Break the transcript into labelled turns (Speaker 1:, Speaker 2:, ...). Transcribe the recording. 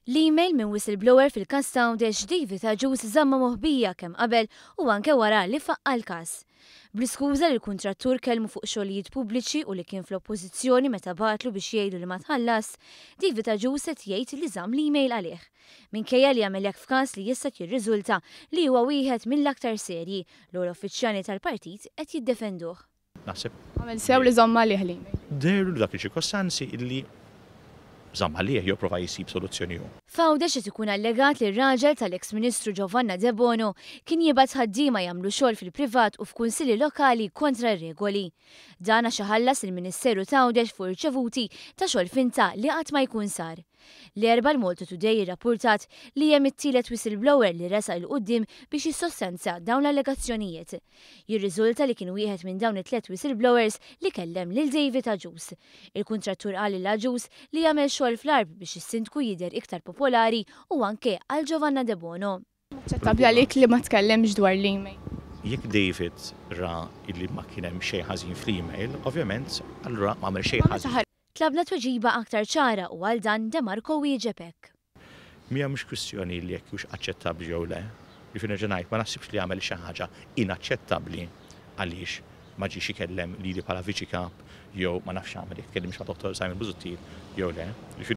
Speaker 1: L-email minn whistleblower fil-każ t'Għawdex David Agius żammha moħbija kemm qabel u anke wara li faqqa' l-każ. Bl-iskuża li l-kuntrattur kellmu fuq xogħlijiet pubbliċi u li kien fl-Oppożizzjoni meta bagħatlu biex jgħidlu li ma tħallas, David Agius qed jgħid li żamm l-email għalih. Minkejja li għamel hekk f'każ li issa qed jirriżulta li huwa wieħed mill-aktar serji, l-ogħla uffiċjali tal-partit qed jiddefenduh.
Speaker 2: Naħseb.
Speaker 3: Għamel sew li żomm għalih l-email.
Speaker 2: Dehrlu dak iċ-ċirkostanzi illi żamm għalih jew prova jsib soluzzjoni hu.
Speaker 1: F'Għawdex qed ikun allegat li r-raġel tal-eks Ministru Giovanna Debono kien jibgħat ħaddiema jagħmlu xogħol fil-privat u f'kunsilli lokali kontra r-regoli. Dan għax iħallas lill-Ministeru t'Għawdex fuq irċevuti ta' xogħol finta li qatt ma jkun sar. L-Erbgħa l-Malta Today irrappurtat li hemm it-tielet whistleblower li resaq 'il quddiem biex jissostanzja dawn l-allegazzjonijiet. Jirriżulta li kien wieħed minn dawn it-tlett whistleblowers li kellem lil David Agius. Il-kuntrattur qal lil Agius li għamel xogħol fl-Għarb biex is-Sindku jidher iktar popolari u anke għal Giovanna Debono.
Speaker 3: Aċċettabbli għalik li ma tkellimx dwar l-email?
Speaker 2: Jekk David ra illi ma kien hemm xejn ħażin fl-email, ovvjament allura ma għamel xejn ħażin.
Speaker 1: Tlabna tweġiba aktar ċara u għal dan De Marco wieġeb hekk.
Speaker 2: Mija mhux kwistjoni li jekk hux aċċettabbli jew le. Jiġifieri nerġa' ngħid, ma naħsibx li għamel xi ħaġa inaċċettabbli għaliex ma ġiex ikellem lili bħala Viċi Kap jew ma nafx x'għamel jekk tkellimx ma' Dottor Simon Busuttil jew le. Jiġifieri.